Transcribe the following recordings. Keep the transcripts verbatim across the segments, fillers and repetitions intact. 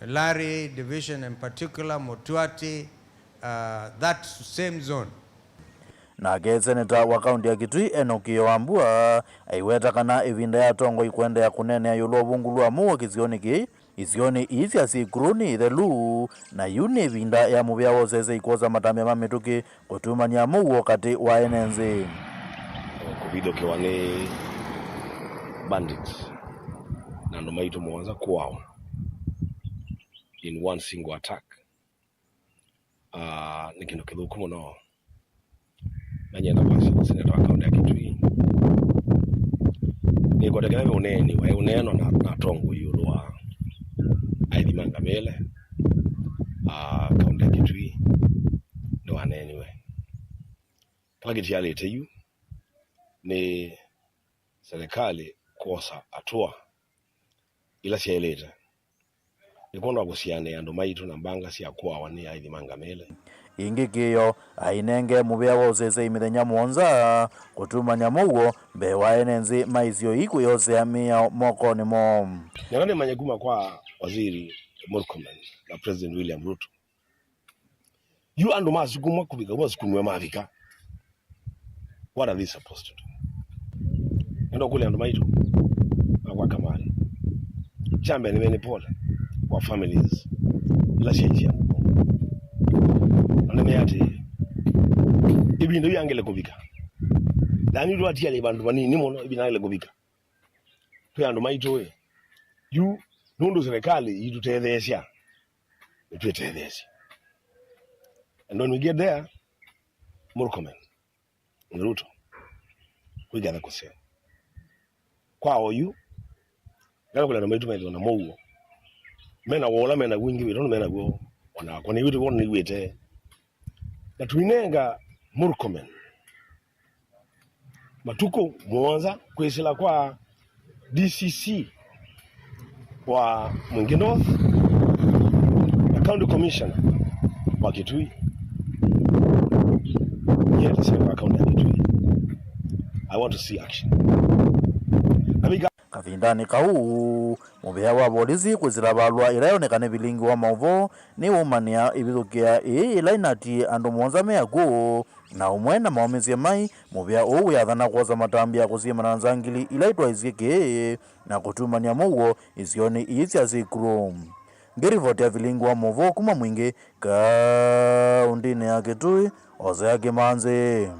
Lari division in particular, Mutuati, uh, that same zone. Nake seneta wa kaunti ya Kitui, Enock Kĩyo Wambua, aiweta kana ĩvinda ya atongoi kũendeea kũneenea ĩũlũ wa ũvungũlu wa mũuo kĩsionĩ kĩĩ, isionĩ ii sya Sikuru nĩ ithelu, na yu nĩ ĩvinda ya mũvĩa wa ũsese kwosa matambya ma mĩtũkĩ kũtumany'a mũuo katĩ wa ene nthĩ. Kũvithũkĩwa nĩ bandits na andũ maitũ mũonza kũawa in one single attack. Ah, nĩ kĩndũ kĩthũku mũno. Na nyenda kwasya seneta wa kaunti ya Kitui, nĩkũtekela ve ũneeni waĩ ũneeno na, na atongoi ĩũlũ wa aithi ma ngamĩle, ah, kaunti ya Kitui nĩwaneeniwe. Kĩla kĩtialĩte yu nĩ serikali kwosa hatua ila syaĩlĩte. Nĩ kwondũ wa kũsianĩa andũ maitũ na mbanga sya kũawa nĩ aithi ma ngamĩle. Ĩngĩ Kĩyo ainenge mũvĩa wa ũsesei mĩthenya mũonza kũtumany'a mũuo mbee wa ene nthĩ ma isio ii kwĩyosea mĩao mokonĩ moo. Nĩona nĩmanye kuma kwa Waziri Murkomen na President William Ruto. Yu andũ masukumwa kũvika, masukumiwe mavika. What are they supposed to do? Nenda kũlya andũ maitũ na kwa kamari. Kya mbee nĩ pole kwa families ila syaisya. Na nĩmeatĩĩe ĩvinda yu yangĩle kũvika. Na nĩ twatialĩ vandũ vanini mũno ĩvinda yangĩle kũvika. Twĩ andũ maitũ ĩ, yu nũndũ serikali itutetheesya, nĩtwĩtetheesye. And when we get there, Murkomen na Ruto, we gather kũseo kwa oyu. Ngalakũlana maitũ methĩwa na mũuo, mena wola mena wingĩ witũ nĩ mena w'o, onakwa nĩ witũ wona nĩwĩte. Na tuinenga Murkomen matukũ mũonza kwĩsĩla kwa D C C wa Mwingi North na County Commissioner wa Kitui. Nyie ta seneta wa kaunti ya Kitui, I want to see action. Amika. Kavindanĩ kau, mũvĩa wa volisi kwĩsĩla valũa ĩla yaoneka nĩ vilingi wa maũvoo nĩwaumanĩa ĩvithũkĩa ĩĩ ĩla ĩnatiie andũ mũonza me akw'ũ, na ũmwe na maũmĩsye mai mũvĩa ũũ wĩathana kwosa matambya kũsiĩmana na nzangili ila itwaisye kĩĩ na kũtumany'a mũuo isionĩ ii sya Sikuru. Ngĩrivoti ya vilingi wa maũvoo kuma Mwingi, kaũndĩnĩ ya Kitui, Hosea Kĩmanzi.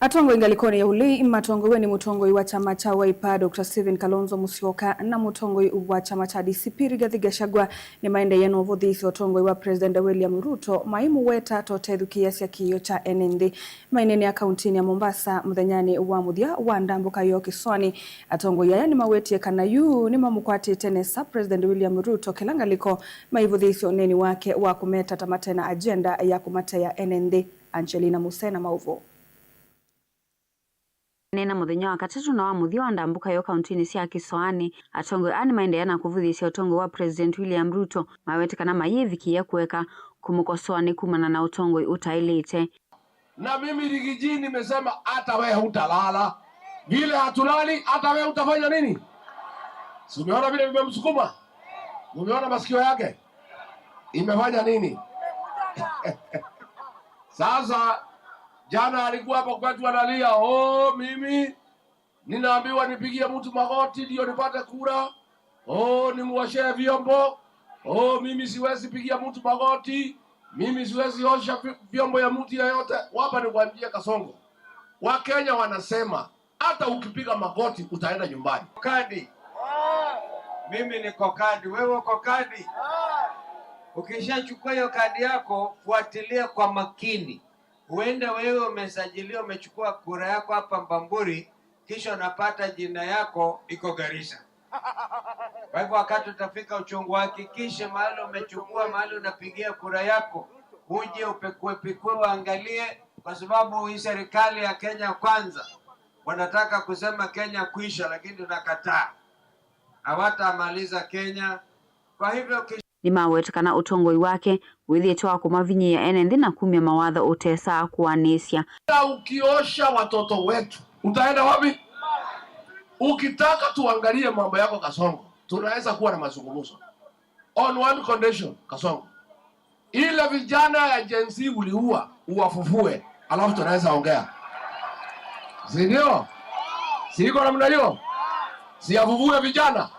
Atongoi ngalĩkonĩ ya ũlei matongoew'e nĩ mũtongoi wa kyama kya Wiper, Doctor Stephen Kalonzo Musyoka, na mũtongoi wa kyama kya D C P, Rigathi Gachagua, nĩmaendeeie na ũvũthĩĩsya ũtongoi wa President William Ruto, maimũweta ta ũtethukĩĩasya kĩĩo kya ene nthĩ. Maineenea kauntinĩ ya Mombasa mũthenyanĩ wa mũthya wa ndambũka yoo kĩsoanĩ, atongoi aya nĩmawetie kana yu nĩmamũkwatĩte nesa President William Ruto kĩla ngalĩko maivũthĩĩsya ũneeni wake wa kũmeta ta mate na agenda ya kũmateea ene nthĩ. Angelina Musena maũvoo. Aneena mũthenya wa katatũ na wa mũthya wa ndambũka yoo kauntinĩ sya Kĩsoanĩ, atongoi aa nĩmaendeea na kũvũthĩĩsya ũtongoi wa President William Ruto, mawete kana mayĩvikĩĩa kũeka kũmũkosoa nĩ kumana na ũtongoi ũtaĩlĩte. Na mimi Rigiji nimesema hata wewe hutalala. Vile hatulali, hata wewe utafanya nini? Si umeona vile vimemsukuma? Umeona masikio yake? Imefanya nini? Sasa, jana alikuwa hapa kwetu analia, "Oh, mimi ninaambiwa nipigie mtu magoti ndio nipate kura. Oh, nimwoshee vyombo. Oh, mimi siwezi pigia mtu magoti. Mimi siwezi osha vi-, vyombo ya mtu yeyote." Wapa nikwambie, Kasongo. Wakenya wanasema, "Hata ukipiga magoti, utaenda nyumbani." Kadi. Mimi niko kadi, wewe uko kadi? Ukishachukua hiyo kadi yako, fuatilia kwa makini. Huenda wewe umesajiliwa, umechukua kura yako hapa Mbamburi, kisha unapata jina yako iko Garissa. Kwa hivyo wakati utafika uchungu, hakikishe mahali umechukua, mahali unapigia kura yako, uje upekue pekue, uangalie, kwa sababu hii serikali ya Kenya Kwanza wanataka kusema Kenya kuisha, lakini tunakataa. Hawatamaliza Kenya. Kwa hivyo ki- Nĩmawete kana ũtongoi wake wĩthĩĩtwe wa kũmavinyĩĩa ene nthĩ na kumya mawatho ũtesaa kũanĩsya. Hata ukiosha watoto wetu, utaenda wapi? Ukitaka tuangalie mambo yako Kasongo, tunaweza kuwa na mazungumzo on one condition, Kasongo. Ile vijana ya Gen Z uliua, uwafufue, alafu tunaweza ongea. Si ndio? Si iko namna hiyo? Si afufue vijana?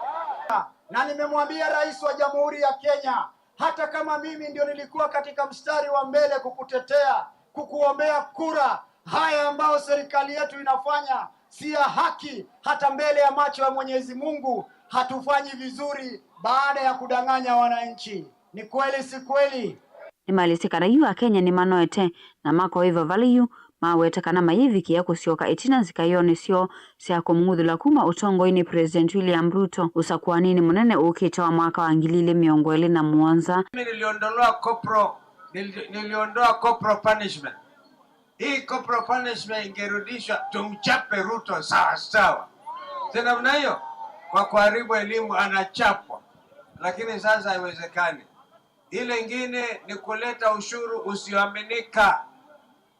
Na nimemwambia Rais wa Jamhuri ya Kenya, hata kama mimi ndio nilikuwa katika mstari wa mbele kukutetea, kukuombea kura, haya ambayo serikali yetu inafanya si ya haki, hata mbele ya macho ya Mwenyezi Mungu hatufanyi vizuri baada ya kudanganya wananchi. Ni kweli, si kweli? Nĩmaelesye kana yu Akenya nĩmanoete na makoĩva vala yu, maweta kana mayĩvikĩa kũsyoka ĩtina nzikaĩonĩ syoo sya kũmung'uthũla kuma ũtongoinĩ President William Ruto ũsakũanĩnĩ mũnene ũkĩte wa mwaka wa ngili ilĩ mĩongo ĩlĩ na mũonza. Mimi niliondolewa corporal, nili-, niliondoa corporal punishment. Hii corporal punishment ingerudishwa, tumchape Ruto sawa sawa. Si namna hiyo? Kwa kuharibu elimu anachapwa. Lakini sasa haiwezekani. Ile ingine ni kuleta ushuru usioaminika.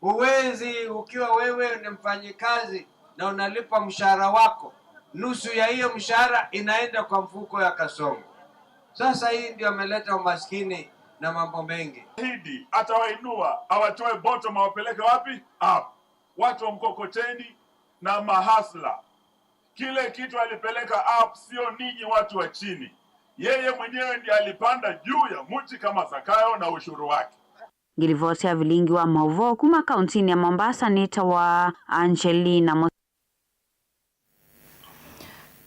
Huwezi, ukiwa wewe ni mfanyikazi na unalipwa mshahara wako, nusu ya hiyo mshahara inaenda kwa mfuko ya Kasongo. Sasa hii ndio ameleta umaskini na mambo mengi. Ahidi atawainua, awatoe bottom, awapeleke wapi? Up. Watu wa mkokoteni na mahasla. Kile kitu alipeleka up, sio ninyi watu wa chini. Yeye mwenyewe ndiye alipanda juu ya mti kama Zakayo na ushuru wake. Ngilivoti ya vilingi wa maũvoo kuma kauntinĩ ya Mombasa nĩtawa Angelina Mo-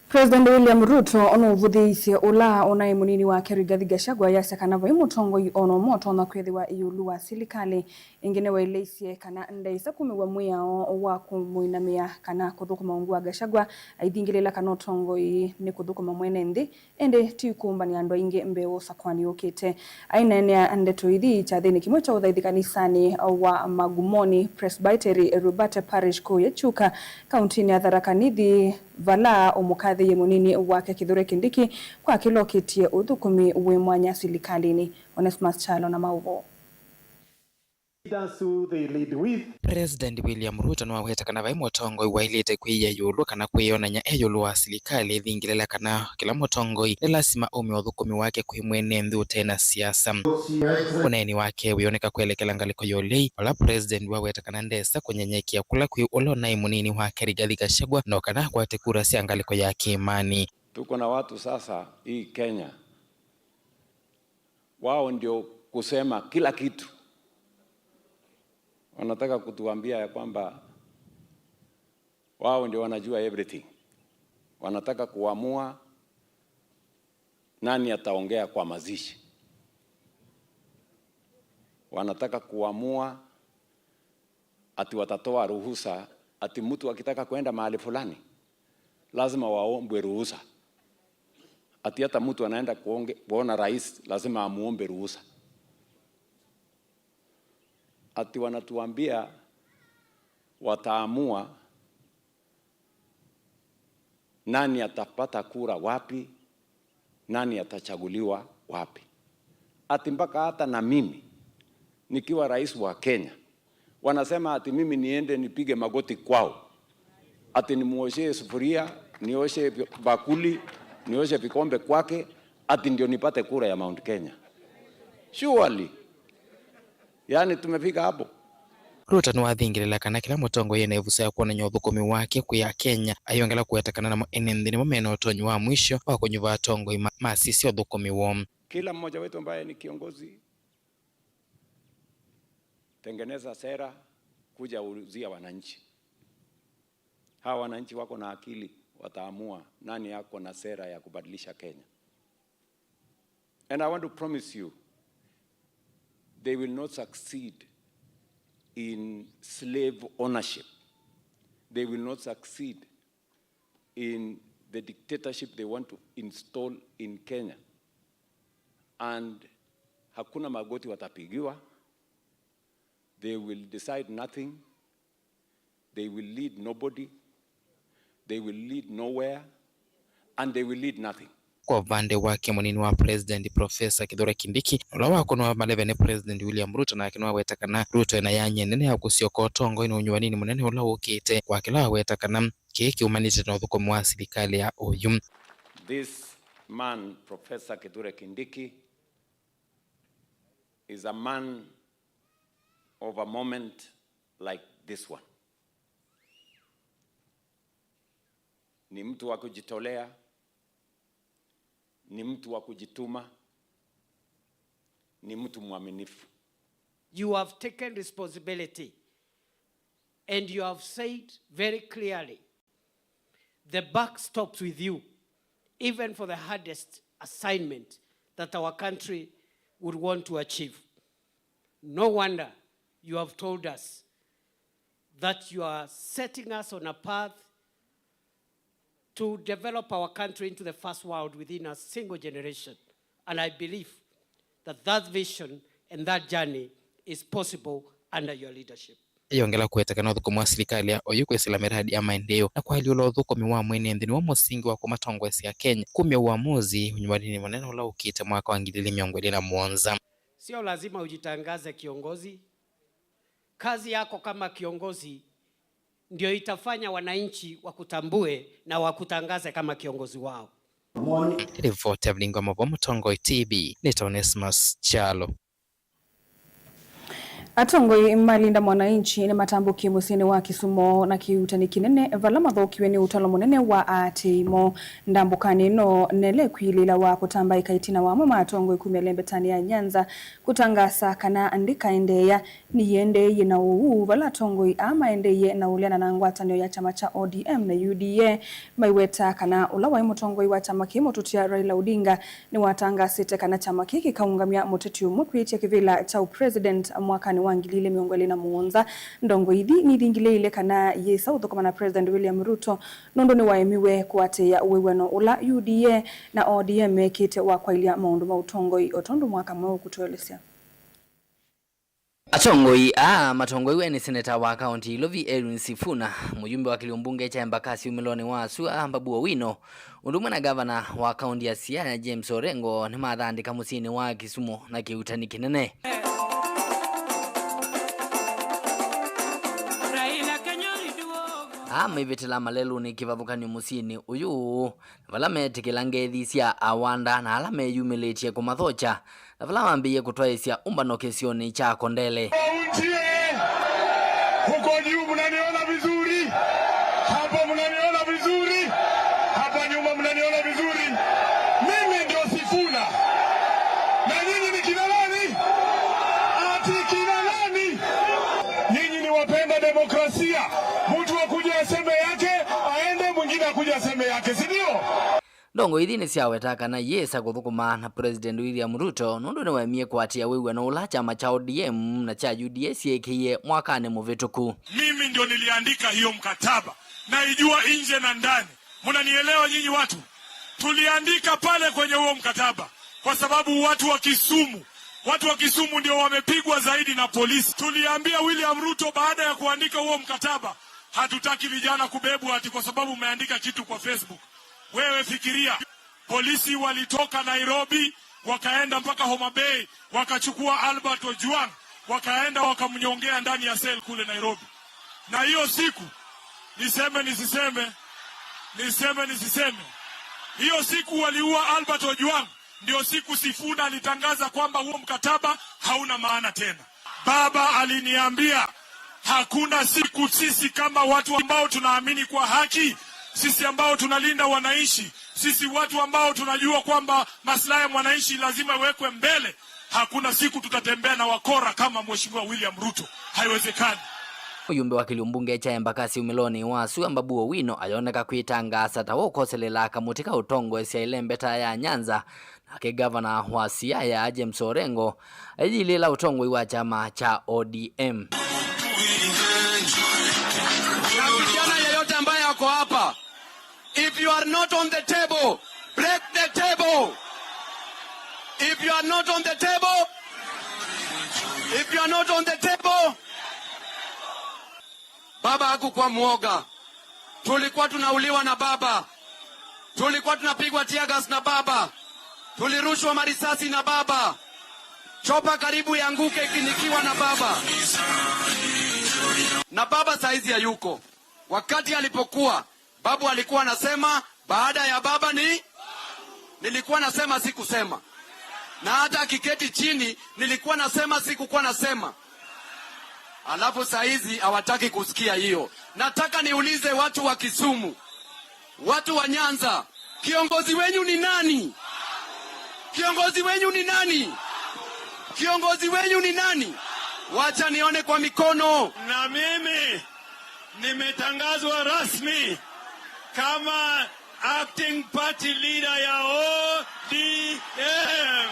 President William Ruto nũvũthĩĩisye ũla ũnaĩ mũnini wake Rigathi Gachagua ayasya kana vai mũtongoi o na ũmwe ũtonya kwĩthĩwa ĩũlũ wa silikalĩ. Ĩngĩ nĩwaeleisye kana ndaĩsa kumĩw'a mwĩao wa kũmũinamĩa kana kũthũkũma ungu wa Gachagua, aithingĩlĩĩla kana ũtongoi nĩ kũthũkũma mwene nthĩ, ĩndĩ ti kũũmbanĩa andũ aingĩ mbee wa ũsakũani ũkĩte. Aineenea ndeto ithi kyathĩnĩ kĩmwe kya ũthaithi kanisanĩ wa Magumoni Presbytery Rubate Parish kũũya Chuka, kauntinĩ ya Tharaka Nithi, vala ũmũkathĩie mũnini wake Kithure Kindiki kwa kĩla ũkĩtie ũthũkũmi wĩ mwanya silikalĩnĩ. Onesmus Kyalo na maũvoo. Leaders who they lead with. President William Ruto nĩwaweta kana vai mũtongoi waĩlĩte kwĩia ĩũlũ kana kwĩyonany'a e ĩũlũ wa silikalĩ ĩthingĩlĩla kana kĩla mũtongoi nĩ lasima aume ũthũkũmi wake kwĩ mwene nthĩ ũte na siasa. Ũneeni wake wĩoneka kwelekela ngalĩko ya ũlei, vala president waweta kana ndesa kũnyenyekea kũla kwĩ ũla ũnaĩ mũnini wake Rigathi Gachagua, no kana akwate kura sya ngalĩko ya kĩĩmanĩ. Tuko na watu sasa hii Kenya, wao ndio kusema kila kitu. Wanataka kutuambia ya kwamba wao ndio wanajua everything. Wanataka kuamua nani ataongea kwa mazishi. Wanataka kuamua ati watatoa ruhusa, ati mtu akitaka kwenda mahali fulani, lazima waombwe ruhusa. Ati hata mtu anaenda kuonge-, kuona rais, lazima amuombe ruhusa. Ati wanatuambia wataamua nani atapata kura wapi, nani atachaguliwa wapi. Ati mpaka hata na mimi, nikiwa rais wa Kenya, wanasema ati mimi niende nipige magoti kwao. Ati nimuoshee sufuria, nioshe vi-, bakuli, nioshe vikombe kwake, ati ndio nipate kura ya Mount Kenya. Surely. Yaani tumefika hapo. Ruto nĩwathingĩlĩla kana kĩla mũtongoi ena ĩvuso ya kwonany'a ũthũkũmi wake kwĩ Akenya, ayongela kũweta kana namo ene nthĩ nĩmo mena ũtonyi wa mwisho wa kũnyuva atongoi ma-, masisya ũthũkũmi woo. Kila mmoja wetu ambaye ni kiongozi, tengeneza sera, kuja uzia wananchi. Hawa wananchi wako na akili, wataamua nani ako na sera ya kubadilisha Kenya. And I want to promise you, they will not succeed in slave ownership. They will not succeed in the dictatorship they want to install in Kenya. And hakuna magoti watapigiwa. They will decide nothing. They will lead nobody. They will lead nowhere. And they will lead nothing. Kwa ũvande wake, mũnini wa president, Professor Kithure Kindiki, ũla wakũnwa maleve nĩ President William Ruto, nake nĩwaweta kana Ruto ena yanya nene ya kũsyoka ũtongoinĩ ũnyuvanĩnĩ mũnene ũla ũkĩte, kwa kĩla waweta kana kĩĩ kĩumanĩte na ũthũkũmi wa silikalĩ ya oyu. This Man, Professor Kithure Kindiki is a man of a moment like this one. Ni mtu wa kujitolea, ni mtu wa kujituma, ni mtu mwaminifu. You have taken responsibility and you have said very clearly, the buck stops with you, even for the hardest assignment that our country would want to achieve. No wonder you have told us that you are setting us on a path to develop our country into the first world within a single generation. And I believe that that vision and that journey is possible under your leadership. Yongela kũweta kana ũthũkũmi wa silikalĩ ya oyu kwĩsĩla mĩradi ya maendeeo na kwalyũla ũthũkũmi wa mwene nthĩ nĩw'o mũsingi wa kũmatongoesya Akenya kumya uamuzi ũnyuvaninĩ mũnene ũla ũkĩte mwaka wa ngili ili mĩongo ĩlĩ na mũonza. Sio lazima ujitangaze kiongozi. Kazi yako kama kiongozi ndio itafanya wananchi wakutambue na wakutangaze kama kiongozi wao. Ripoti ya Vilingi wa Mavoo, Mũtongoi T V, nĩ Onesmus Kyalo. Atongoi ma Linda Mwananchi nĩmatambũkie mũsyĩnĩ wa Kisumu na kĩuutani kĩnene, vala mathookiw'e nĩ ũtalo mũnene wa aatĩĩi moo. Ndambũkanĩ ĩno, nelekwilĩla wa kũtambaĩka ĩtina wa amwe ma atongoi kumya ĩlembetanĩ ya Nyanza kũtangaasa kana ndĩkaendeea. Nĩyĩendeeie na ũu, vala atongoi aa maendeeie na ũleana na ngwatanĩo ya kyama kya O D M na U D A, maiweta kana ũla waĩ mũtongoi wa kyama kĩĩ mũtũtia Raila Odinga nĩwatangaasĩte kana kyama kĩĩ kĩkaũngamya mũteti ũmwe kwĩtya kĩvĩla kya ũpresident mwakanĩ wa ngili ili mĩongo ĩlĩ na mũonza. Ndongoi ithi nithingilĩĩile kana yĩsa ũthũkũma na President William Ruto nũndũ nĩwaemiwe kũatĩĩa wĩw'ano ũla U D A na O D M mekĩte wa kwaĩlya maũndũ ma ũtongoi, o tondũ mwaka mweũ ũkũtũelesya. Atongoi aa matongoew'e nĩ seneta wa kaunti ya Ilovi Edwin Sifuna, mũyumbe wa kĩlio mbunge kya Embakasi umĩlonĩ wa sua Babu Owino, ũndũ ũmwe na gavana wa kaunti ya Siaya James Orengo nĩmathandĩka mũsyĩnĩ wa Kisumu na kĩuutani kĩnene. Aa maivĩtĩla malelũnĩ kĩvathũkany'o mũsyĩnĩ ũyũ, na vala metĩkĩla ngethi sya awanda na ala meyumĩlĩtye kũmathokya, na vala mambĩĩe kũtwaĩsya ũmbano kĩsionĩ kya Kondele. Kaunti, huko juu mnaniona vizuri? Hapo mnaniona vizuri? Hapa nyuma mnaniona vizuri? Mimi ndio Sifuna. Na nyinyi ni kina nani? Ati kina nani? Nyinyi ni wapenda demokrasia. Mtu akuje aseme yake, aende, mwingine akuje aseme yake, si ndio? Ndongoi ithi nĩsyaweta kana iyĩsa kũthũkũma na President William Ruto nũndũ nĩwaemie kũatĩĩa wĩw'ano ũla kyama kya O D M na kya U D A syĩkĩie mwakanĩ mũvĩtũku. Mimi ndio niliandika hiyo mkataba, naijua nje na ndani. Mnanielewa nyinyi watu? Tuliandika pale kwenye huo mkataba kwa sababu watu wa Kisumu, watu wa Kisumu ndio wamepigwa zaidi na polisi. Tuliambia William Ruto baada ya kuandika huo mkataba, hatutaki vijana kubebwa ati kwa sababu umeandika kitu kwa Facebook. Wewe fikiria, polisi walitoka Nairobi, wakaenda mpaka Homa Bay, wakachukua Albert Ojwang, wakaenda wakamnyongea ndani ya cell kule Nairobi. Na hiyo siku, niseme nisiseme, niseme nisiseme, hiyo siku waliua Albert Ojwang, ndio siku Sifuna alitangaza kwamba huo mkataba hauna maana tena. Baba aliniambia, hakuna siku sisi kama watu ambao tunaamini kwa haki, sisi ambao tunalinda wananchi, sisi watu ambao tunajua kwamba maslahi ya mwananchi lazima iwekwe mbele, hakuna siku tutatembea na wakora kama Mheshimiwa William Ruto. Haiwezekani. Mũyumbe wa kĩlio mbunge kya Embakasi umĩlonĩ wa sua Babu Owino ayoneka kwĩtangaasa ta ũkoselela kamũtĩ ka ũtongoesya ĩlembeta ya Nyanza, nake gavana wa Siaya James Orengo ayĩyĩlĩĩla ũtongoi wa kyama kya O D M. Na kijana yeyote ambaye ako hapa, if you are not on the table, break the table. If you are not on the table, if you are not on the table, baba hakukuwa mwoga. Tulikuwa tunauliwa na baba. Tulikuwa tunapigwa tear gas na baba. Tulirushwa marisasi na baba. Chopa karibu yanguke ikinikiwa na baba. Na baba saizi hayuko. Wakati alipokuwa, babu alikuwa anasema, "Baada ya baba ni Nilikuwa nasema, sikusema. Na hata akiketi chini, nilikuwa nasema, sikukuwa nasema. Alafu saa hizi hawataki kusikia hiyo. Nataka niulize watu wa Kisumu, watu wa Nyanza, kiongozi wenyu ni nani? Kiongozi wenyu ni nani? Kiongozi wenyu ni nani? Wacha nione kwa mikono. Na mimi nimetangazwa rasmi kama acting party leader ya O D M.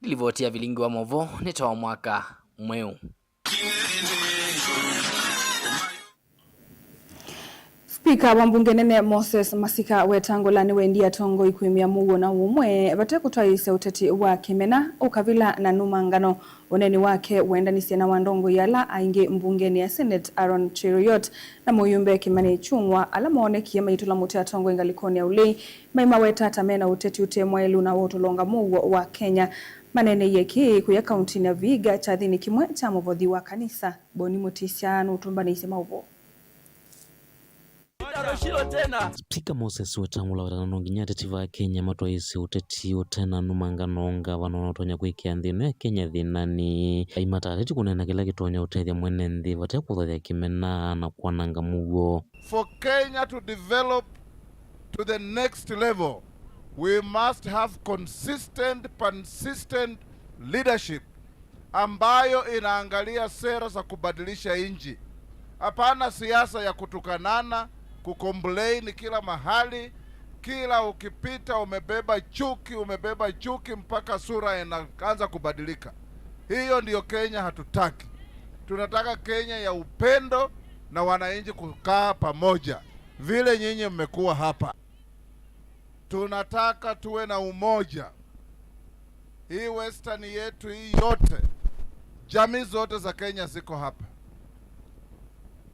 Livoti ya vilingi wa maũvoo nĩ ta wa mwaka mweũ. Spika wa mbunge nene Moses Masika Wetangula nĩwendie atongoi kwĩmĩa mũuo na ũmwe vate kũtwaĩĩsya ũteti wa kĩmena, ũkavila na numangano. Ũneeni wake wendanisye na wa ndongoi ala aingĩ mbungenĩ ya Senate Aaron Cheruiyot na mũyumbe Kimani Ichung'wa, ala moonekie maitũla mũtĩ atongoi ngalĩkonĩ ya ũlei, maimaweta ta mena ũteti ũte mwaĩlu na wa ũtũlonga mũuo wa Kenya. Maneeneie kĩĩ kũya kauntinĩ ya Vihiga kyathĩnĩ kĩmwe kya mũvothi wa kanisa. Boni Mutisya nũtũmbanĩisye maũvoo. Spika Moses Wetangula wetana no nginya ateti va Kenya matwaĩĩsye ũteti ũte na numangano, ngavana ũtonya kwĩkĩa nthĩ ĩno ya Kenya thĩnanĩ. Aimata ateti kũneena kĩla kĩtonya ũtethya mwene nthĩ vate kũthathya kĩmena na kwananga mũuo. For Kenya to develop to the next level, we must have consistent, persistent leadership ambayo inaangalia sera za kubadilisha nchi. Hapana siasa ya kutukanana, kucomplain kila mahali, kila ukipita umebeba chuki, umebeba chuki mpaka sura inaanza kubadilika. Hiyo ndiyo Kenya hatutaki. Tunataka Kenya ya upendo na wananchi kukaa pamoja vile nyinyi mmekuwa hapa. Tunataka tuwe na umoja. Hii Western yetu hii yote, jamii zote za Kenya ziko hapa.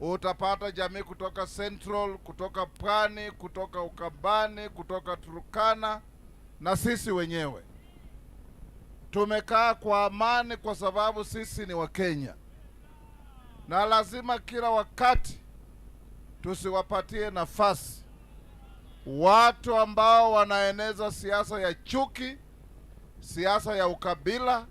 Utapata jamii kutoka Central, kutoka Pwani, kutoka Ukambani, kutoka Turkana, na sisi wenyewe. Tumekaa kwa amani kwa sababu sisi ni Wakenya. Na lazima kila wakati tusiwapatie nafasi watu ambao wanaeneza siasa ya chuki, siasa ya ukabila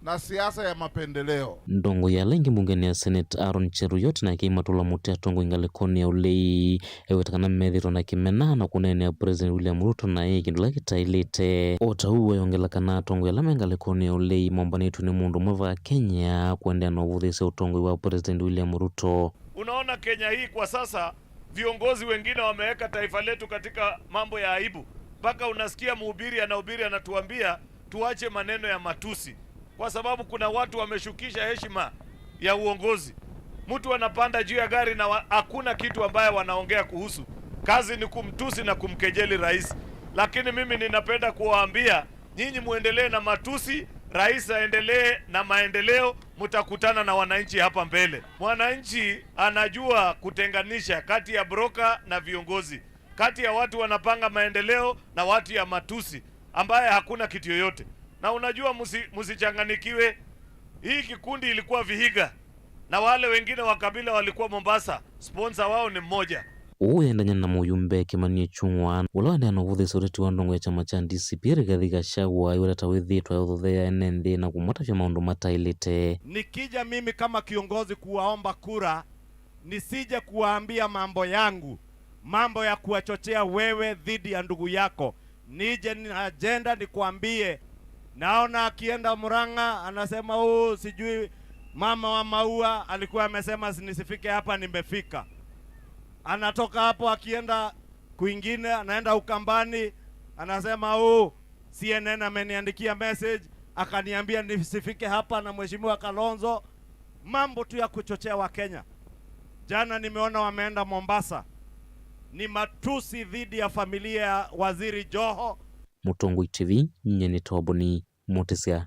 na siasa ya mapendeleo. Ndongoi ala ingĩ mbungenĩ ya Senate Aaron Cheruiyot nake aimatũla mũtĩ atongoi ngalĩkonĩ ya ũlei, eweta kana methĩtwe na kĩmena na kũneenea President William Ruto na ĩ kĩndũ kĩla kĩtaĩlĩte. O ta ũu ayongela kana atongoi ala me ngalĩkonĩ ya ũlei mombanĩtw'e nĩ mũndũ ũmwe va Kenya kũendeea na ũvũthĩĩsya ũtongoi wa President William Ruto. Unaona Kenya hii kwa sasa, viongozi wengine wameweka taifa letu katika mambo ya aibu, mpaka unasikia mhubiri anahubiri anatuambia tuache maneno ya matusi, kwa sababu kuna watu wameshukisha heshima ya uongozi. Mtu anapanda juu ya gari na wa, hakuna kitu ambaye wanaongea kuhusu. Kazi ni kumtusi na kumkejeli rais. Lakini mimi ninapenda kuwaambia nyinyi, muendelee na matusi, rais aendelee na maendeleo, mtakutana na wananchi hapa mbele. Mwananchi anajua kutenganisha kati ya broker na viongozi, kati ya watu wanapanga maendeleo na watu ya matusi, ambaye hakuna kitu yoyote. Na unajua, musi-, musichanganikiwe. Hii kikundi ilikuwa Vihiga na wale wengine wa kabila walikuwa Mombasa, sponsor wao ni mmoja. Ũu ũyendany'a na mũyumbe Kimani Ichung'wa, ũla waendeea na ũvũthĩĩsya ũteti wa ndongoi ya kyama kya D C P Rigathi Gachagua, aiweta ta wĩthĩĩtwe ayũthũthĩa ene nthĩ na kũmatavya maũndũ mataĩlĩte. Nikija mimi kama kiongozi kuwaomba kura, nisije kuwaambia mambo yangu, mambo ya kuwachochea wewe dhidi ya ndugu yako. Nije na ajenda nikwambie. Naona akienda Murang'a, anasema, "Oh, sijui mama wa maua alikuwa amesema nisifike hapa, nimefika." Anatoka hapo akienda kwingine, anaenda Ukambani, anasema, "Oh, C N N ameniandikia message, akaniambia nisifike hapa na Mheshimiwa Kalonzo." Mambo tu ya kuchochea Wakenya. Jana nimeona wameenda Mombasa. Ni matusi dhidi ya familia ya Waziri Joho. Mũtongoi T V, nyie nĩ Toboni Mũtĩsya.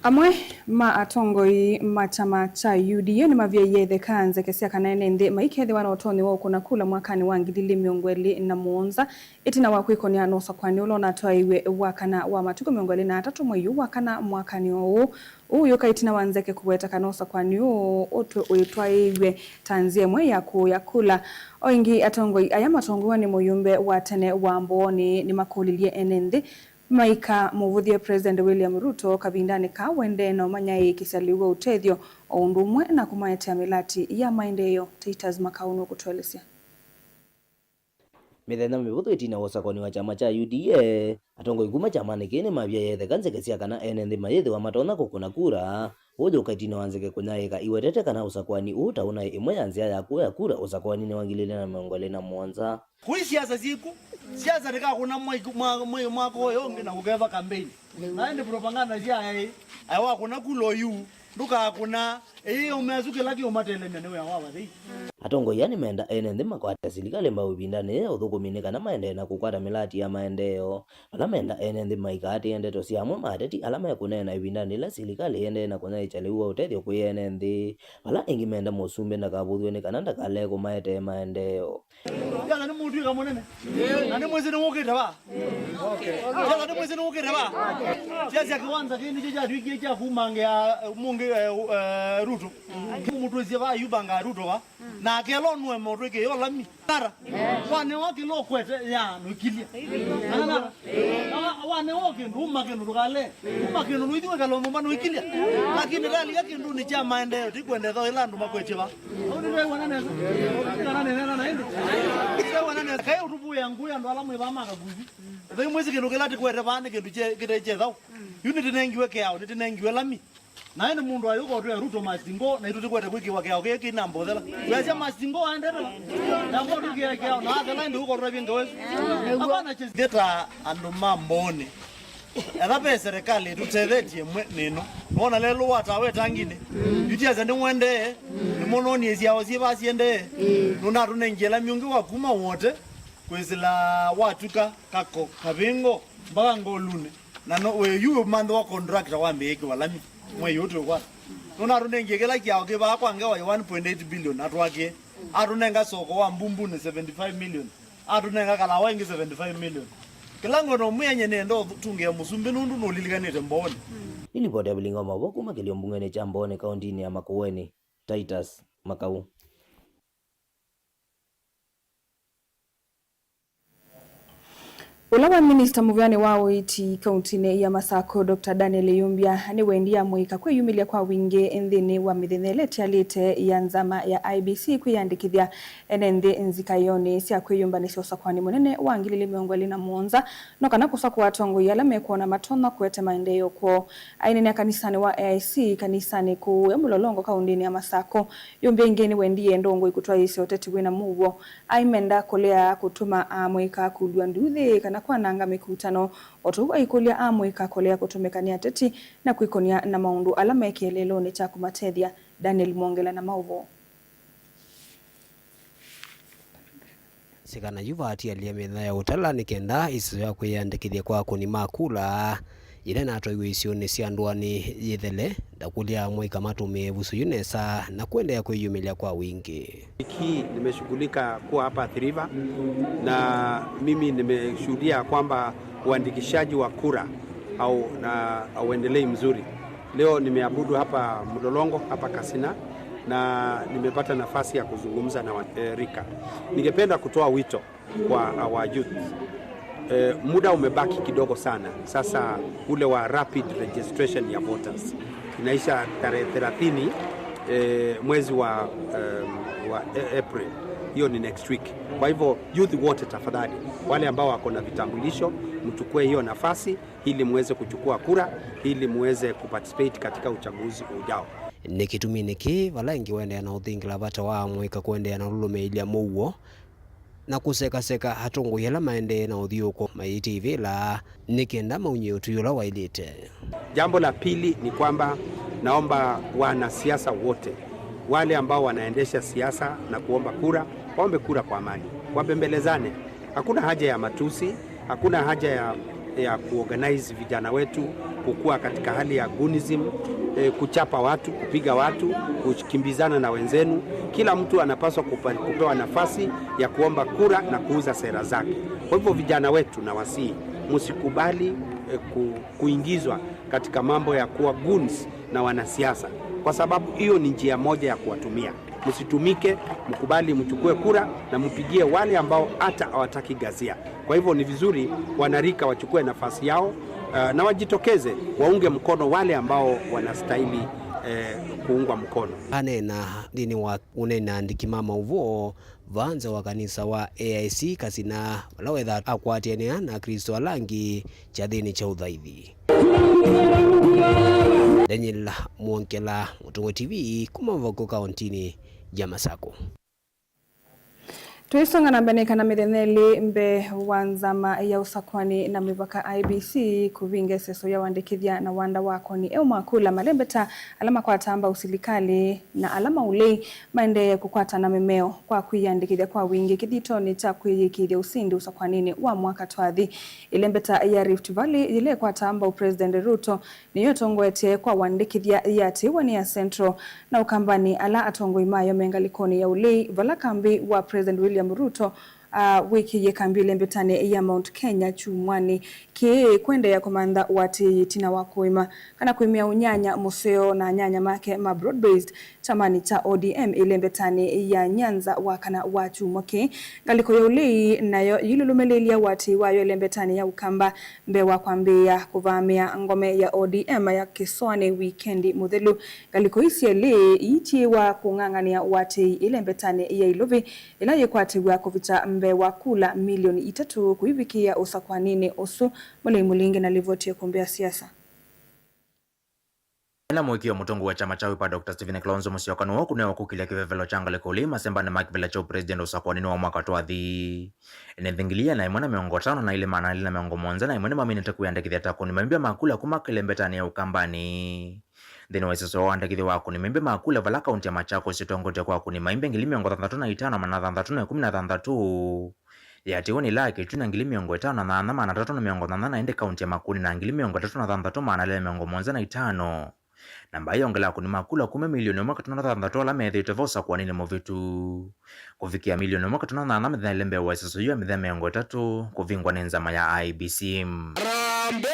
Amwe ma atongoi ma kyama kya U D A nĩmavyaie ĩtheka nzeke sya kana ene nthĩ maikethĩwa na ũtonyi wa ũkũna kula mwakanĩ wa ngili ili mĩongo ĩlĩ na mũonza, ĩtina wa kwĩkony'a na ũsakũani ũla ũnatwaĩiwe wa kana wa matukũ mĩongo ĩlĩ na atatũ mwei ũũ wa kana mwakanĩ ũũ. Ũu ũyũka ĩtina wa nzeke kũweta kana ũsakũani ũũ ũtw'e ũitwaĩiw'e ta nzĩa ĩmwe ya kũũya kula. O ĩngĩ, atongoi aya matongoew'a nĩ mũyũmbe wa tene wa Mbooni nĩmakũlilye ene nthĩ maika mũvũthye President William Ruto kavindanĩ kaa ũendee na ũmanyaĩĩkĩsya lĩu wa ũtethyo, o ũndũ ũmwe na kũmaetea mĩlati ya maendeeo. Titus Makau nũkũtũelesya. Mĩthenya mĩvũthũ ĩtina wa ũsakũani wa kyama kya U D A, atongoi kuma kyamanĩ kĩĩ nĩmavyaie ĩtheka nzeke sya kana ene nthĩ mayĩthĩwa matonya kũkũna kura. Ũũ ũyũka ĩtina wa nzeke kũnyaĩĩka iwetete kana ũsakũani ũũ ta ũnaĩ ĩmwe ya nzĩa ya kũũya kura ũsakũaninĩ wa ngili ili na mĩongo ĩlĩ na mũonza. Kũi siasa syĩkw'o, siasa ndĩkakũna mwei, mwa-, mwei, mwaka ũyũ ũngĩ na kũkethwa kambeini. Na ĩndĩ propaganda sya aĩ, aĩ wakũna kula oyu, ndũkakũna, ĩĩ ũmeasu kĩla kĩũmatelemya nĩ wĩa wa vathei. Atongoi aa nĩmenda ene nthĩ makwate silikalĩ mbau ĩvindanĩ yĩĩ ya ũthũkũmi nĩ kana maendee na kũkwata mĩlati ya maendeeo. Vala menda ene nthĩ maikaatĩĩe ndeto sya amwe ma ateti ala mekũneena ĩvindanĩ yĩla silikalĩ ĩendee na kũnyaĩĩkya lĩu wa ũtethyo kwĩ ene nthĩ. Vala ĩngĩ menda mũsumbĩ ndakavũthw'e nĩ kana ndakalee kũmaetee maendeeo. Siasa nĩmũtw'ĩka mũnene. Na nĩmwĩsĩ nĩwũkĩte va? Siasa nĩmwĩsĩ nĩwũkĩte va? Siasa ya kĩwanza kĩĩ nĩkyo kyatw'ĩkie kya kumangĩa mũngĩ, eh, eh, Ruto. Mũtwĩsye va yubangaa Ruto va? Nake ĩla ũnũema ũtwĩkĩe yo lami. Nara. Wanewa kĩla ũkwete ya nũikilya. Nara. Na wa-, wanewa kĩndũ, uma kĩndũ ndũkale. Uma kĩndũ nũithi wĩkala nyũmba nũikilya. Lakini ndalika kĩndũnĩ kya maendeeo, ti kwendetha ĩla andũ makwetye va. Au nĩtwaiwana nesa. Kana nĩnena na ĩndĩ. Tũtaiwana nesa. Kaĩ ũtũvũĩa ngũĩ andũ ala mwĩ vaa ma kakuvi. Ethai mwĩsĩ kĩndũ kĩla tĩkwete vaa nĩ kĩndũ kye-, kĩte kyethau. Yu nĩtĩnengiwe kĩao, nĩtĩnengiwe lami. Na ĩndĩ mũndũ ayũka ũtwĩa Ruto must go, na itũ tĩkwete kwĩkĩwa kĩao kĩĩ kĩna mbothela. Weasya must go aendete va? Na mbo tũkĩe kĩao, na athela ĩndĩ ũka ũtũtavye ngewa ĩsu. Hapana chesi. Ndeta andũ ma Mbooni. Etha ve serikali ĩtũtethetye mwe nĩno. Nĩwona lelũ wa tawa ĩtanginĩ. Yu tiasa nĩwendee. Nĩmũnonie syao syĩ va syendee. Nũnatũnengie lami ũngĩ wa kuma Wote, kwĩsĩla Watuka, Kako, Kavingo, mpaka Ngolunĩ. Na no, we, yu ũmanthĩwa contractor wambĩĩe kĩwa lami. Mwei ũũ twĩkwata. Nũnatũnengie kĩla kĩao kĩ vaa kwa ngewa ya one point eight billion atwakĩe. Atũnenga soko wa Mbumbunĩ seventy five million. Atũnenga Kalawa ĩngĩ seventy five million. Kĩla ngwenda ũmwĩa nye nĩenda ũtũngĩa mũsumbĩ nũndũ nũlilikanĩte Mbooni. Nĩ livoti ya Vilinga wa Maũvoo kuma kĩlio mbungenĩ kya Mbooni kaũntinĩ ya Makueni, Titus Makau. Ũla waĩ minista mũvĩanĩ wa ũiiti kauntinĩ ya Masakũ, Doctor Daniel Ĩyũmbya, nĩwendie amũika kwĩyumĩlya kwa wingĩ nthĩnĩ wa mĩthenya ĩla ĩtialĩte ya nzama ya I E B C kwĩyandĩkĩthya ene nthĩ nzikaĩonĩ sya kwĩyũmbanĩsya ũsakũani mũnene wa ngili ili mĩongo ĩlĩ na mũonza, no kana kũsakũa atongoi ala mekwona matonya kũete maendeeo kwoo. Aineenea kanisanĩ wa A I C kanisanĩ kũũ e Mũlolongo kaũntinĩ ya Masakũ, Ĩyũmbya ĩngĩ nĩwendie ndongoi kũtwaĩĩsya ũteti wĩna mũuo. Aimenda kũlea kũtuma amũika kũlw'a nduuthĩ kana kwananga mĩkutano, o tondũ aikũlya amũika kũlea kũtũmĩka nĩ ateti na kwĩkũnĩa na maũndũ ala me kĩeleelonĩ kya kũmatethya. Daniel Mwongela na maũvoo. Sika na yu vaatialya mĩthenya ya ũtala nĩ kenda ĩsĩso ya kwĩyandĩkĩthya kwa akũni ma kula yĩla ĩnatwaiwe isionĩ sya ndũanĩ yĩthele, ndakũlya amũika matũmĩe ĩvuso yu nesa na kũendeea kwĩyumĩlya kwa wingĩ. Wiki hii nimeshughulika kuwa hapa Athi River na mimi nimeshuhudia kwamba uandikishaji wa kura au, na, hauendelei mzuri. Leo nimeabudu hapa Mlolongo, hapa Kasina, na nimepata nafasi ya kuzungumza na wa-, eh, rika. Ningependa kutoa wito kwa our youth. Eh, muda umebaki kidogo sana. Sasa ule wa rapid registration ya voters inaisha tarehe thelathini, eh, mwezi wa, em, wa A-, April. Hiyo ni next week. Kwa hivyo, youth wote tafadhali, wale ambao wako na vitambulisho, mchukue hiyo nafasi ili muweze kuchukua kura, ili muweze kuparticipate katika uchaguzi ujao. Nĩ kĩtuminĩ kĩĩ, vala ĩngĩ wendeea na ũthingĩla vata wa amũika kũendeea na ũlũlũmĩĩlya mũuo na kũsekaseka atongoi ala maendee na ũthiũũko mayĩtĩivĩla nĩ kenda maunye ũtwi ũla waĩlĩte. Jambo la pili ni kwamba naomba wanasiasa wote, wale ambao wanaendesha siasa na kuomba kura, waombe kura kwa amani, wabembelezane. Hakuna haja ya matusi, hakuna haja ya, ya kuorganize vijana wetu kukua katika hali ya goonism, eh, kuchapa watu, kupiga watu, kukimbizana na wenzenu. Kila mtu anapaswa kupa-, kupewa nafasi ya kuomba kura na kuuza sera zake. Kwa hivyo vijana wetu, na wasii, msikubali, eh, ku-, kuingizwa katika mambo ya kuwa goons na wanasiasa, kwa sababu hiyo ni njia moja ya kuwatumia. Msitumike, mkubali mchukue kura na mpigie wale ambao hata hawataki ghasia. Kwa hivyo ni vizuri wanarika wachukue nafasi yao, eh, na wajitokeze, waunge mkono wale ambao wanastahili, eh, kuungwa mkono. Aneena nthĩnĩ wa ũneena andĩki ma maũvoo vaa nza wa kanisa wa A I C Kasina, vala wetha akwatĩanĩa na Aklĩsto ala angĩ kyathĩnĩ kya ũthaithi. Daniel Mwongela, Mũtongoi T V, kuma Mavoko, kaũntĩnĩ ya Masakũ. Tũisonga na mbee, nĩ kana mĩthenya ĩlĩ mbee wa nzama ya ũsakwani na mĩvaka I E B C kũvinga ĩseso ya ũandĩkĩthya na wanda wa akũni eũ ma kula, malembeta ala makwataa mbau silikalĩ na ala maũlei maendee kũkwata na mĩmeo kwa kwĩyĩandĩkĩthya kwa wingĩ kĩthitonĩ kya kwĩyĩkĩĩthya ũsindi ũsakwaninĩ wa mwaka twathi. Ĩlembeta ya Rift Valley yĩla ĩkwataa mbau President Ruto nĩyo ĩtongoetye kwa ũandĩkĩthya yĩatĩĩwa nĩ ya Central na Ũkambanĩ, ala atongoi mayo me ngalĩkonĩ ya ũlei, vala kambi wa President William Ruto, ah, wĩkĩie kambi ĩlembetanĩ ya Mount Kenya kyumwanĩ kĩĩ kũendeea kũmantha ũatĩĩi ĩtina wa kũĩma kana kũĩmĩa ũnyanya mũseo na anyanya make ma broad-based kyamanĩ kya O D M ĩlembetanĩ ya Nyanza wakana wa kyumwa kĩĩ. Ngalĩko ya ũlei nayo yĩilũlũmĩlĩĩlya ũatĩĩi wayo ĩlembetanĩ ya Ũkamba mbee wa kwambĩĩa kũvaamĩa ngome ya O D M ya Kĩsoanĩ wikendi mũthelu. Ngalĩko ii syelĩ iitiĩwa kũng'ang'anĩa ũatĩĩi ĩlembetanĩ ya Ilovi, ĩla yĩkwatĩw'a kũvikya mbee wa kula milioni itatũ kũivikĩĩa ũsakwaninĩ ũsu. Mũlei Mũlingi na livoti ya Kumbi ya Siasa. Ena mũĩkĩĩo, mũtongoi wa kyama kya Wiper, Doctor Stephen Kalonzo Musyoka nĩwe ũkũnewa kũkĩlya kĩvevelo kya ngalĩko ũlei masembanĩ ma kĩvĩla kya ũpresident ũsakwaninĩ wa mwaka twathi. Ene nthĩ ngili ĩana ĩmwe na mĩongo ĩtano na ilĩ maana elĩ na mĩongo mũonza na ĩmwe nĩmaminĩte kwĩyandĩkĩthya ta akũni ma myũmba ma kula kuma kĩlembetanĩ ya Ũkambanĩ. Nthĩnĩ wa ĩseso wa ũandĩkĩthya wa akũni ma myũmba ma kula vala kaunti ya Machakos ĩtongoetye kwa akũni ma myũmba ngili mĩongo thanthatũ na itano maana thanthatũ na ĩkũmi na thanthatũ, yĩatĩĩwe nĩ ĩla ya Kitui na ngili mĩongo ĩtano na nyanya maana atatũ na mĩongo nyanya na ĩndĩ kaunti ya Makueni na ngili mĩongo ĩtatũ na thanthatũ maana elĩ na mĩongo mũonza na itano. Namba ĩyo yongela akũni ma kula kuma milioni ĩmwe katano thanthatũ ala methĩĩtwe vo ũsakũaninĩ mũvĩtu kũvikĩa milioni ĩmwe katano nyanya mĩthenya ĩlĩ mbee wa ĩseso yĩu ya mĩthenya mĩongo ĩtatũ kũvingwa nĩ nzama ya I E B C. Harambee!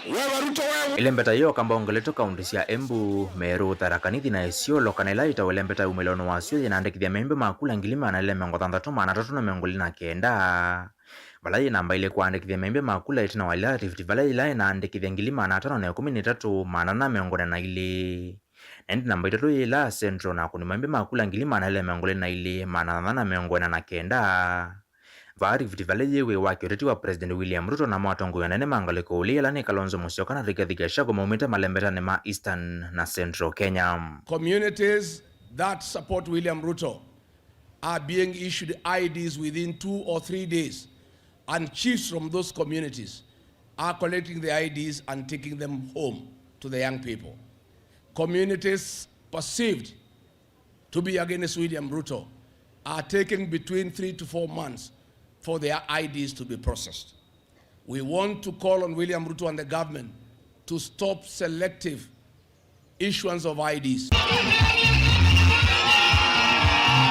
Wewe Ruto wewe! Ĩlembeta yĩĩ Ũkamba wongeletwe kaunti sya Embu, Meru, Tharaka Nithi na Isiolo, kana ĩla yĩtawa ĩlembeta ya umĩlonĩ wasyo, yĩnaandĩkĩthya memba ma kula ngili maana elĩ mĩongo thanthatũ maana atatũ na mĩongo ĩlĩ na kenda, vala yĩ namba ilĩ kũandĩkĩthya memba ma kula ĩtina wa ĩla Rift Valley ĩla yĩnaandĩkĩthya ngili maana atano na ĩkũmi na itatũ maana ana mĩongo ĩna na ilĩ. Na ĩndĩ namba itatũ yĩ ĩla Central na akũni memba ma kula ngili maana elĩ mĩongo ĩlĩ na ilĩ maana thanthatũ na mĩongo ĩna na kenda. Vaa Rift Valley yĩ wĩ wake ũteti wa President William Ruto, namo atongoi anene ma ngalĩko ũlĩ ala nĩ Kalonzo Musyoka na Rigathi Gachagua maumĩte malembetanĩ ma Eastern na Central Kenya. Communities that support William Ruto are being issued I Ds within two or three days, and chiefs from those communities are collecting the I Ds and taking them home to the young people. Communities perceived to be against William Ruto are taking between three to four months for their I Ds to be processed. We want to call on William Ruto and the government to stop selective issuance of I Ds.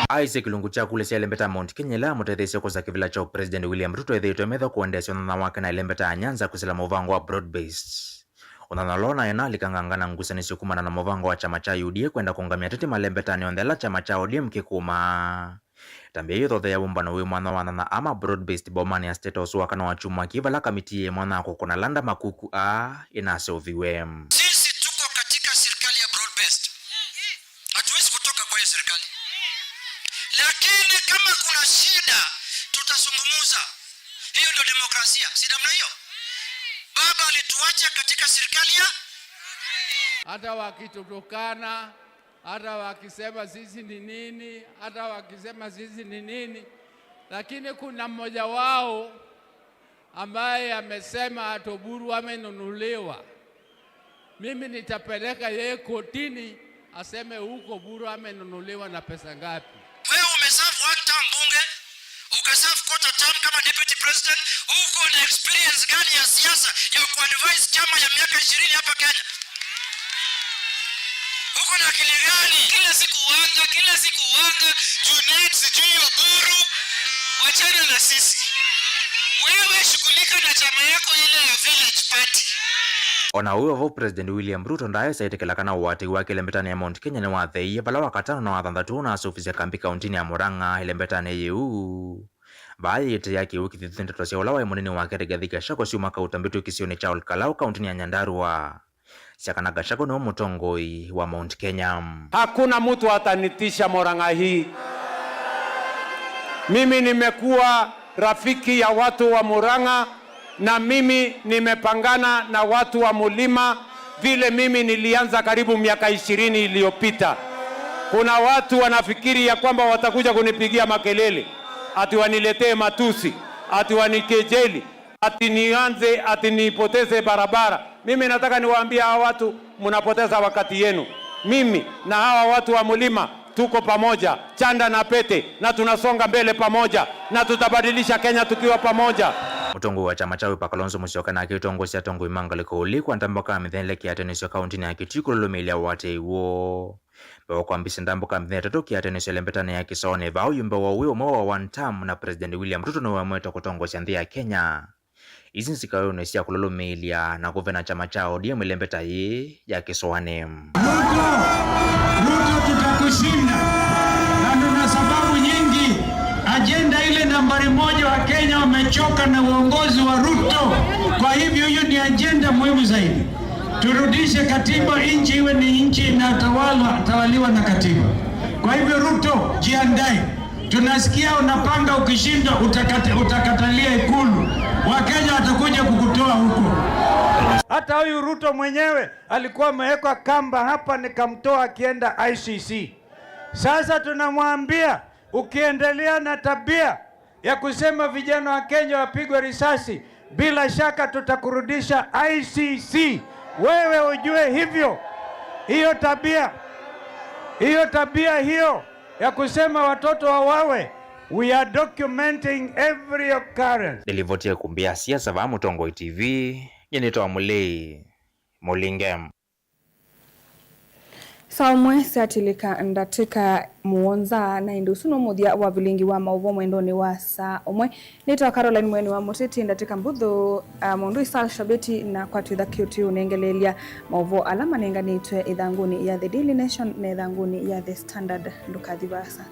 Aisye kĩlungu kya kula sya ĩlembeta Mount Kenya ĩla yamũtetheesye kwosa kĩvĩla kya President William Ruto ĩthĩĩtwe metho kũendeesya ũnyanya wake na ĩlembeta ya Nyanza kwĩsĩla mũvango wa broad based. Ũnyanya ũla ũnaĩ na alikanganga na ngusanĩsyo kumana na mũvango wa kyama kya U D A kwenda kũngamya ateti malembetanĩ onthe ala kyama kya O D M kĩkũmaa. Tambĩa ĩyo ĩthotheea wũmbano wĩ mwanya wa nyanya ama broad based bomanĩ ya State House wakana wa kyumwa kĩĩ vala kamiti yĩ mwanya ya kũkũna landa makuku aa ĩnaseũviw'e. Sisi tuko katika serikali ya broad based. Hatuwezi kutoka kwa hiyo serikali. Lakini kama kuna shida, tutazungumza. Hiyo ndio demokrasia. Si namna hiyo? Baba alituacha katika serikali ya Hata wakitutukana, hata wakisema sisi ni nini, hata wakisema sisi ni nini, lakini kuna mmoja wao ambaye amesema ati Oburu amenunuliwa. Mimi nitapeleka yeye kotini aseme huko Oburu amenunuliwa na pesa ngapi. Wewe umeserve one term bunge, ukaserve quarter term kama deputy president, uko na experience gani ya siasa ya kuadvise chama ya miaka ishirini hapa Kenya? Uko na akili gani? Kila siku wanga, kila siku wanga, Junet sijui Oburu, wachana na sisi. Wewe shughulika na chama yako ile ya village party. Ona ũu vo, President William Ruto ndaaĩsa ĩtĩkĩla kana ũatĩi wake ĩlembetanĩ ya Mount Kenya nĩwatheeie vala Wakatano na Wathanthatũ na asũvĩsya kambi kauntinĩ ya Murang'a ĩlembetanĩ yĩu. Vaa yĩtĩĩa kĩw'ũ kĩthithu ndeto sya ũla waĩ mũnini wake Rigathi Gachagua syuma kauta mbĩtũ kĩsionĩ kya Ol Kalou kauntinĩ ya Nyandarua sya kana Gachagua nĩwe mũtongoi wa Mount Kenya. Hakuna mtu atanitisha Murang'a hii. Mimi nimekuwa rafiki ya watu wa Murang'a, na mimi nimepangana na watu wa Mulima vile mimi nilianza karibu miaka ishirini iliyopita. Kuna watu wanafikiri ya kwamba watakuja kunipigia makelele, ati waniletee matusi, ati wanikejeli, ati nianze, ati nipoteze barabara. Mimi nataka niwaambie hawa watu, mnapoteza wakati yenu. Mimi na hawa watu wa Mulima tuko pamoja, chanda na pete, na tunasonga mbele pamoja, na tutabadilisha Kenya tukiwa pamoja. Mũtongoi wa kyama kya Wiper Kalonzo Musyoka nake aitongosya atongoi ma ngalĩko ũlĩ kwa ndambũka ya mĩthenya ĩlĩ kĩatanĩsyo kauntinĩ ya Kitui kũlũlũmĩĩlya ũatĩi woo. Mbee wa kwambĩsya ndambũka ya mĩthenya ĩtatũ kĩatanĩsyo ĩlembetanĩ ya Kĩsoanĩ, vaa ũyũmbe wa ũĩ ũmwe wa one term na President William Ruto nĩwe ũemete kũtongosya nthĩ ya Kenya. Isu nzikaũnĩ sya kũlũlũmĩĩlya na kũvena kyama kya O D M ĩlembeta yĩĩ ya Kĩsoanĩ. Ruto, Ruto, tutakushinda. Na tuna sababu nyingi. Ajenda ile nambari moja, wa Kenya wamechoka na uongozi wa Ruto. Kwa hivyo hiyo ni ajenda muhimu zaidi. Turudishe katiba, nchi iwe ni nchi inatawalwa, tawaliwa na katiba. Kwa hivyo Ruto, jiandae. Tunasikia unapanga, ukishindwa utakata-, utakatalia Ikulu. Wakenya watakuja kukutoa huko. Hata huyu Ruto mwenyewe alikuwa amewekwa kamba hapa, nikamtoa akienda I C C. Sasa tunamwambia, ukiendelea na tabia ya kusema vijana wa Kenya wapigwe risasi, bila shaka tutakurudisha I C C. Wewe ujue hivyo. Hiyo tabia, hiyo tabia hiyo ya kusema watoto wawawe, we are documenting every occurrence. Nĩlivotie kumbĩa siasa vaa Mũtongoi T V, nyie nĩtawa Mũlei Mũlinge. Saa ũmwe syatilĩka ndatĩka mũonza, na ĩndĩ ũsu no mũthya wa vilingi wa maũvoo mwendonĩ wa saa ũmwe. Nĩtawa Caroline Mweni wa Mũtĩti. Ndatĩka mbũthũ, ah, mũndũ Isal Shabeti na kwatwĩtha kĩũtĩ ũnengeleelya maũvoo ala manenganĩtwe ĩthangũnĩ ya The Daily Nation na ĩthangũnĩ ya The Standard. Ndũkathi vaasa.